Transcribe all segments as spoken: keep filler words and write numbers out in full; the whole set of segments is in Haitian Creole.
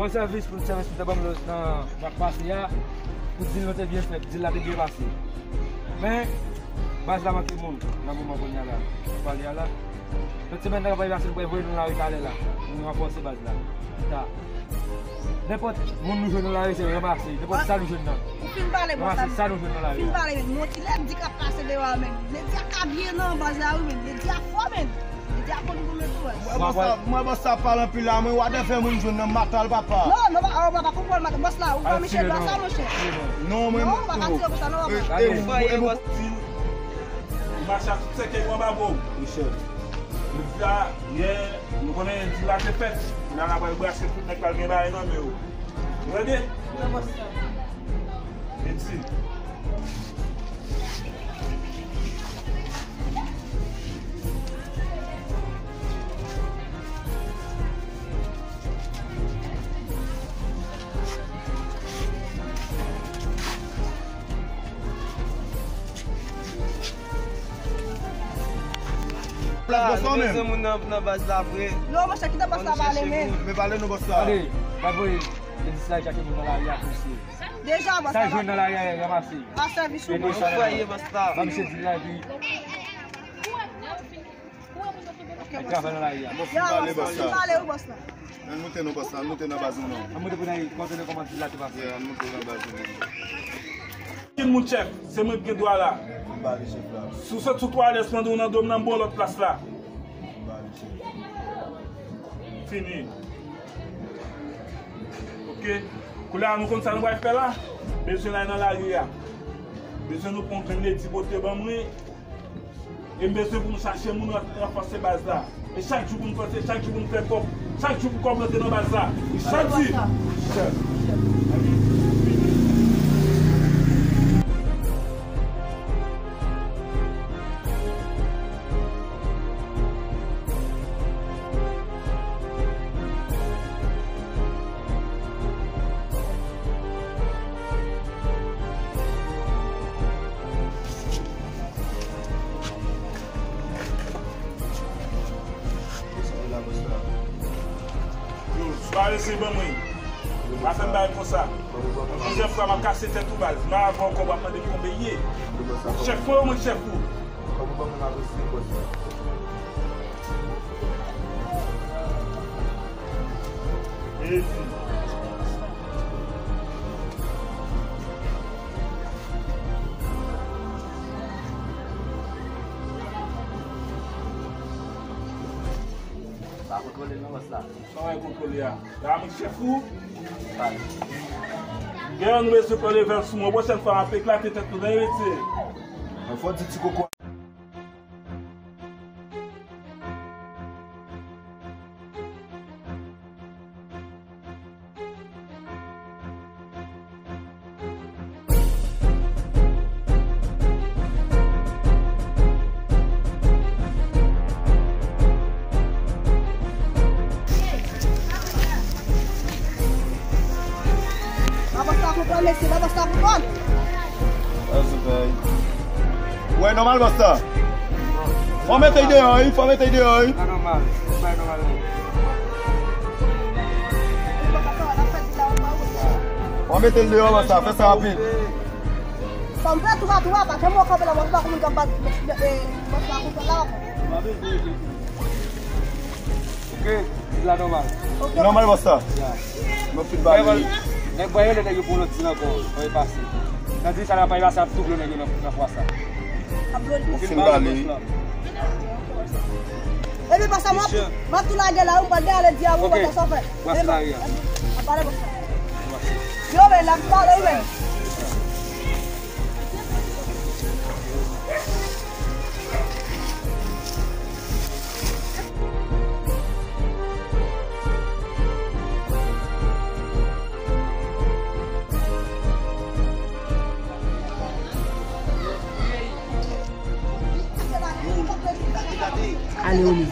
Bon sèvis pou sèvis li te ban m nan, nan mwa k pase a, pou dil nou te byen fèt, dil la te byen pase. Men, baz la manke moun nan moman kounye a la, pou pale a la. Lòt semèn nan, nou pral pase, nou pral voye nou lari talè la, pou nou ranfòse baz la. Ta. Nenpòt moun nou jwenn nan lari, se ranmase, nenpòt sa nou jwenn nan. Ou fin pale, bòs la. Ranmase sa nou jwenn nan lari a. Fin pale, men. Yon ti lèdi k ap pase deyò a, men. Lèdi a ka byen nan baz la, wi, men. Lèdi a fò, men. Lèdi a konn goumen tou, wè. Mwen bòs la, mwen bòs la pale anpil la, mwen wade fè moun jwenn nan matal, papa. Non, non, pa, pa, pa konprann matal. Bòs la, ou pa meche dwa sa, monchè. Non, mwen non, ou pa ka tire konsa, non, papa. E, e, e, e, Ou mache ak tout sèkèy w anba bra w. Wi, chèf. Jodi a, yè, nou konnen dil la te fèt. Kounye a n a pral brase tout nèg pral gen bagay nan men yo. Ou tande? Wi, bòs la. Mèsi. Plas bòs la menm. Bezwen moun nan, nan baz la vre. Non, monchè, kite bòs la pale, men. Men pale nou bòs la. Gade, pa voye, men di sa, chache moun nan lari a pou se. Deja, bòs la. Sa jwenn nan lari a, ranmase. A sèvis ou, bòs. Ou fwaye, bòs la. Ban misye di la, epi. Travay nan lari a. Mwen fin pale, bòs la. Ann moute non, bòs la, ann moute nan baz nou non. Ann moute pou n al kontwole kòman dil la te pase. Yeah, ann moute nan baz nou non. Ki moun chèf, se mwen ki gen dwa la. Mwen pale chèf la. Si w sot sou twa lès mande w nan do m nan bon lòt plas la. Mwen pale chèf. Fini. Ok. Koulye a nou konn sa nou pral fè la. Bezwen n al nan lari a. Bezwen nou pran yon grenn lèdi pote ban mwen. E m bezwen pou nou chache moun ran-, ranfòse baz la. E chak jou pou nou panse, chak jou pou nou fè kòb, chak jou pou kòb rantre nan baz la. E chak di. Yo, sou pa rese ban mwen. Pa fè m bagay konsa. Plizyè fwa m ap kase tèt ou baz. M ap avè w kòb w ap mande m konbyen ye. Chèf mwen ou mwen chèf ou? Mezi. Pa kontwole non, bòs la. Sa w kontwole a? La mwen chèf ou? Dèyè nou bezwen pran levèl sou mwen. Pwochèn fwa m ap eklate tèt nou nan retire. Mwen fò di ti koko. Ba bòs la konprann, mesye, ba bòs la konprann. Wè, nòmal bòs la. Fò mete l deyò, wi, fò mete l deyò, wi. Pa nòmal, pa nòmal. Fò mete l deyò, bòs la, fè sa rapid. Fò m fè tou a tou a, pa janm wè kanpe la, bòs la, kòman l ap bat, eh, bòs la konprann la. Ok, dil la nòmal. Nòmal, bòs la. Ya. Mwen fin ba li. Nèg voye lè nèg yo pou lòt dil ankò, fò yo pase. Nan dil sa la pa pase ap double nèg yo nan, nan fwa sa. Ou fin ba li. Epi pa sa, m ap, m ap tou lage la, ou pa gen ale di a, ou pa sa fè. Bòs la, ya. Ap pale bòs la. Yo, men, l ap pale, wi, men. Ale, Oli.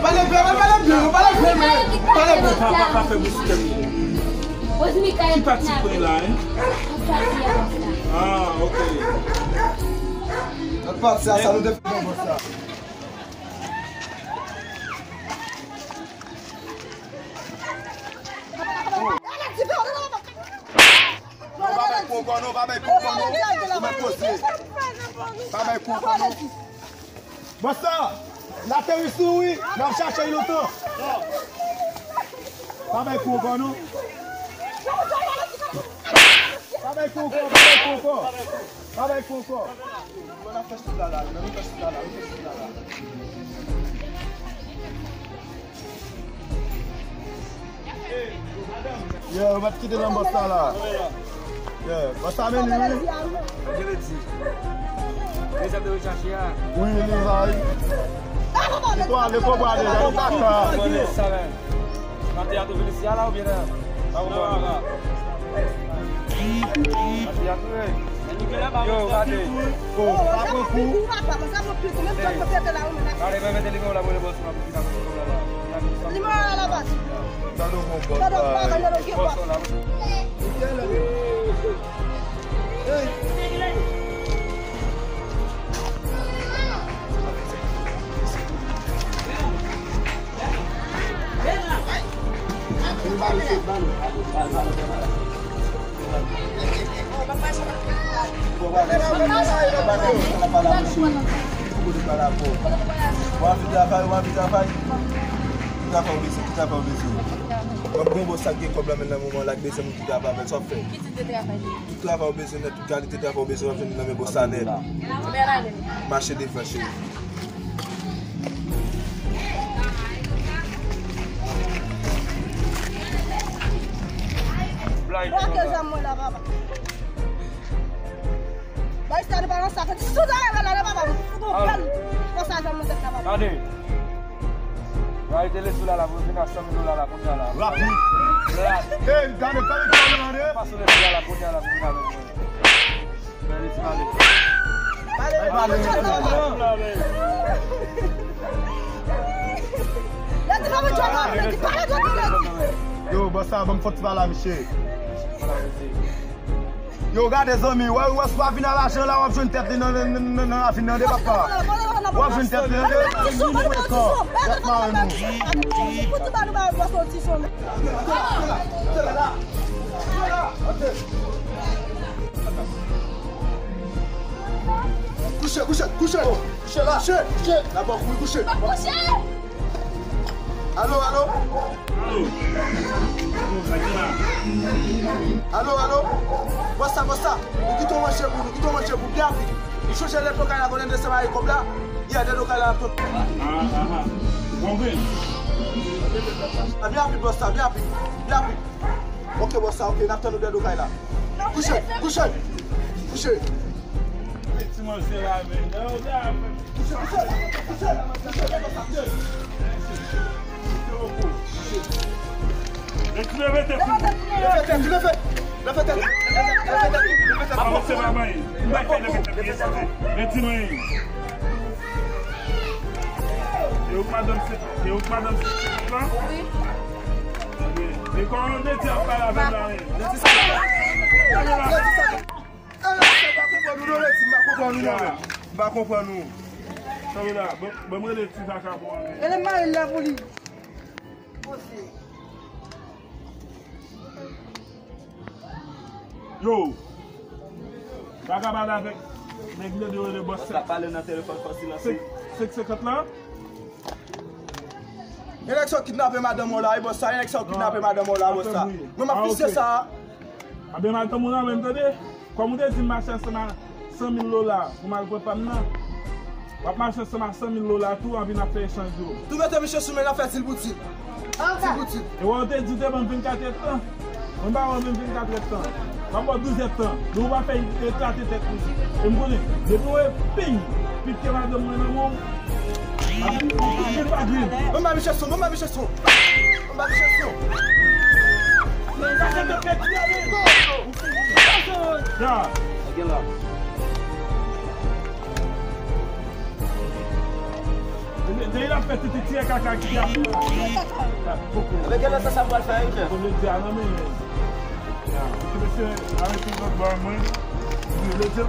Pale byen, pale byen, pale byen, pale byen. Pa, pa, pa fè bouch tèt. Ki pati pou li la, hein? Ah, ok. Lòt pati a, sa nou te fè bon sa. Pa bay kou ankò non, pa bay kou ankò non. Ou mèt poze. Pa bay kou ankò non. Bòs la, l ap fè wi sou wi, m ap chache l lontan. Pa bay kou ankò non. Pa bay kou ankò, pa bay kou ankò. Pa bay kou ankò. Bon, n ap fè sou la la, n ap fè sou la la, n ap fè sou la la. Yeah, yo mèt kite nan bòs la la. Yeah, bòs la men li wi. Wi, li la wi. Li pral ale kòb la deja, li pa ka. Nan teyat ou vin isi a la oubyen nan? Pa konprann. Nan teyat ou ye? Yo, gade. Oh, pa pran kou. Gade, mwen mete limon la, mwen le bòs la, pou ki ta mete limon la la. Limon la la bas. Gade yon bon bòs la. Bòs la. Hey. Tout travay ou bezwen nèt, tout kalite travay ou bezwen w ap jwenn nan men bòs la nèt. Mache devan cheri. Bloke zam mwen la papa. Bay sa nou pa nan sa. Ti sou zare la la papa. Fou bon bèl. Konsa zam mwen tèt la papa. Tande. Rayite lesu la la pou vin a san mil dola la kounye a la. Rapid. Hey, gade kalite la la. Pase lesu la la kounye a la pou vin avèk mwen. Pale, pale. Pale, pale. Yo, bòs sa, ban m fòt ti pale a misye. Yo, gade zanmi, wè, wè, si w pa vin a lajan la, w ap jwenn tèt li nan, nan, nan, nan ravin nan de, papa. W ap jwenn tèt li nan de. Frekan. Y ap mare nou. Kouche, kouche, kouche. Kouche la. Kouche, kouche. Dabò kouri kouche. Alo, alo. Alo, alo. Bòs sa, bòs sa. Nou kite w manje pou, nou kite w manje pou byen rapid. Nou chonje lè lokal la konnen desanm avèk kòb la. Yè, lè lokal la ap tout. Ah, ah, ah. Bon, ben. Ah, byen rapid, bòs sa, byen rapid. Byen rapid. Ok, bòs sa, ok, n ap tann ou dèyè do kay la. Kouche, kouche, kouche. Ti manje la, men. Kouche, kouche, kouche, kouche. Leve tèt ou. Leve tèt, leve. Leve tèt, leve tèt, leve tèt. Avanse, manman. M pa fè leve tèt, leve tèt. Men ti mwen. E ou k madanm se, e ou k madanm se la? Wi. E kòman w te di ap pale avè m la, men? Leti sa, leti sa. Ala, sa pa konprann ou non, Leti, m pa konprann ou non, men. M pa konprann ou. Tande la, ban, ban m rele ti kaka pou mwen, men. Rele mari l la pou li. Yo, pa ka pale avèk nèg yo de rele bòs. Bòs la pale nan telefòn fò silanse. Senk, senk senkant la. Gen nèg sa w kidnape madanm ou la, wi, bòs sa, gen nèg sa w kidnape madanm ou la, bòs sa. Mwen m ap fizye sa. A ben madanm ou la menm, tande. Kòm ou te di m mache ansanm a san mil dola pou m al pran pa m nan. W ap mache ansanm a san mil dola tou, anpi n ap fè echanj yo. Tou mete misye sou men, n ap fè dil pou dil. Dil pou dil. E wè, ou te di w te ban m vennkat èdtan. Mwen pa wè menm vennkat èdtan. W ap ba w douz èdtan. Men ou pa fè eklate tèt ou. E m konnen, depi w wè ping, pit ke madanm mwen nan men w. Mwen ba misye son, mwen ba misye son. Mwen ba misye son. Ya. Gen la. Fè titi tire kaka ki ap. Ebyen, gen lòt sa sa pral fè, wi, chèf. Kote di a nan men. Ya, ti mesye, arete lòt bò mwen. Wi, le di.